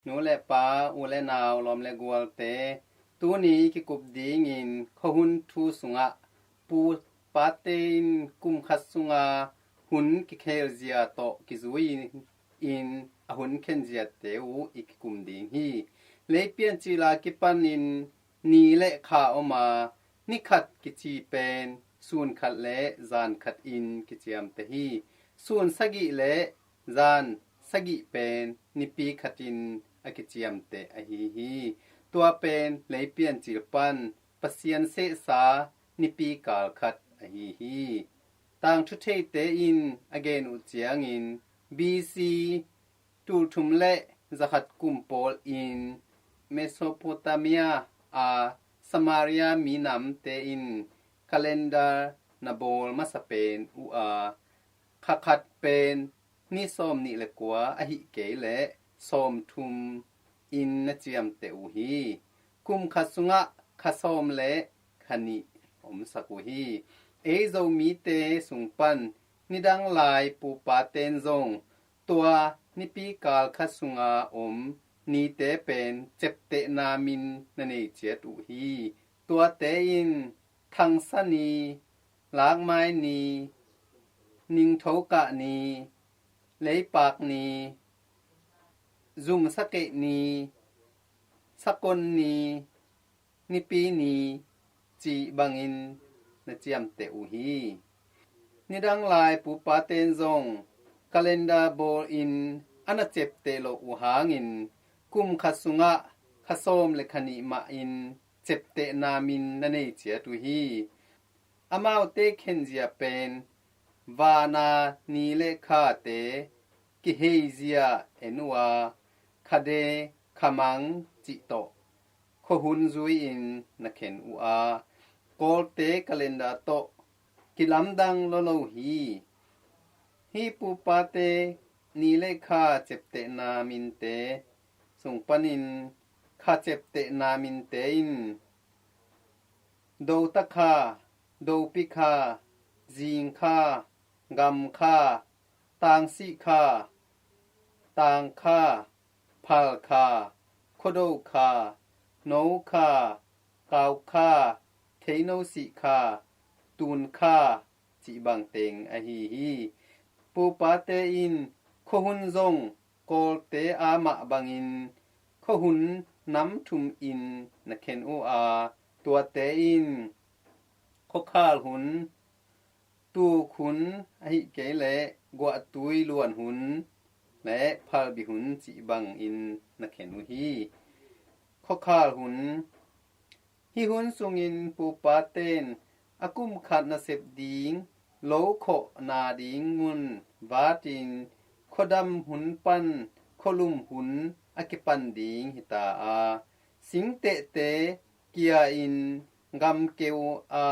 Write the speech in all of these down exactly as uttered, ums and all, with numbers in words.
Nu le pa, u le nau, lawm le gualte, tuni kikup dingin khuahun thu sungah pu pate in kum khat sunga hun kikhelzia tawh kizui in a hun khenziate uh i kikum ding hi. Leipiancil a kipanin ni le kha om a, ni khat kici pen sun khat le zan khat in kiciamteh hi. Sun sagih le zan sagih pen nipi khatin a kiciamteh ahi hi. Tua pen leipiancil pan Pasian sehsa nipi kal khat ahi hi. Tangthu theite in a gen uh ciangin B C tulthum le zakhat kum pawl in Mesopotamia a Samaria minamte in calendar na bawl masa pen uh a, kha khat pen ni sawm nih le kua ahih kei leh sawm thum in na ciamteh uh hi. Kum khat sungah kha sawm le kha nih omsak uh hi. Ei Zomite sung pan nidang lai pupaten zong tua nipi kal khat sunga om nite pen ceptehna min na nei ciat uh hi. Tuate in thangsa ni, lakmai ni, ningthokah ni, leipak ni, zumsakeih ni, sakon ni, nipi ni cih bangin na ciamteh uh hi. Nidang lai pupaten zong calendar bawlin a na cepteh loh uh hangin kum khat sungah kha sawm le kha nih mahin ceptehna min na nei ciat uh hi. Amaute khenzia pen vana ni le khate kiheizia en uh a, khade khamang cih tawh khuahun zui-in na khen uh a, Kawlte calendar tawh kilamdang lolo hi. Hih pupate ni le kha ceptehna minte sung panin kha ceptehna minte in Dota kha, Dopi kha, Zing kha, Gam kha, Tangsih kha, Tang kha, Phal kha, Khuado kha, No kha, Kau kha, Theino sih kha, Tun kha cih bang teng ahi hi. Pupate in khuahun zong Kawlte a mah bangin khuahun nam thum in na khen uh a, tuate in khuakhal hun, tuk hun ahih kei leh guahtui luan hun le phalbi hun cih bangin na khen uh hi. Khuakhal hun. Hih hun sungin pupaten a kum khat nasep ding lo khawhna ding mun vatin khuadam hun pan khualum hun a kipan ding hita a, singtehte kia-in gamkeu a,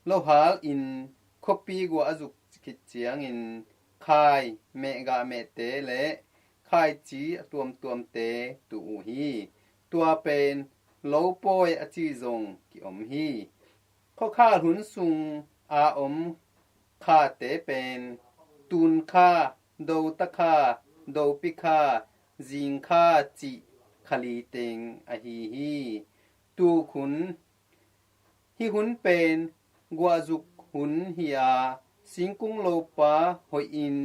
lohalin khuapi guah a zuk khit ciangin khai mehgah mehte le khaici a tuamtuamte tuh uh hi. Tua pen lopawi a ci zong kiom hi. Khuakhal hun sung a om khate pen Tun kha, Dota kha, Dopi kha, Zing kha cih khali teng ahi hi. Tuk hun. Hih hun pen guahzuk hun hi a, singkung lopa hoihin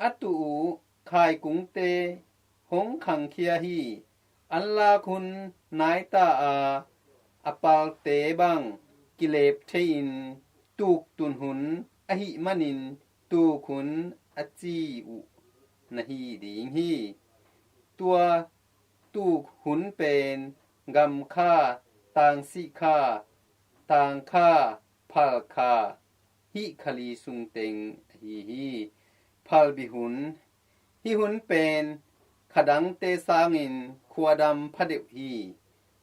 a tuh uh khaikungte hong khangkhia hi. Anlak hun naita a, a palte bang kilep thei-in tuk tun hun ahih manin tuk hun a ci uh na hi ding hi. Tua tuk hun pen Gam kha, Tangsih kha, Tang kha, Phal kha, hih khali sung teng ahi hi. Phalbi hun. Hih hun pen khadangte sangin khuadam phadeuh hi.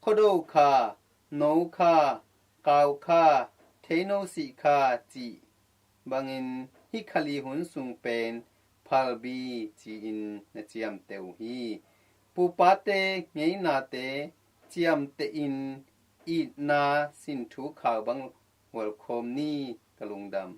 Khuado kha, No kha, Kau kha, Theino sih kha cih bangin hih khali hun sung pen phalbi ci-in na ciamteh uh hi. Pupate ngeinate ciamtehin itna sinthu khau bang hualkhawm ni. Ka lungdam.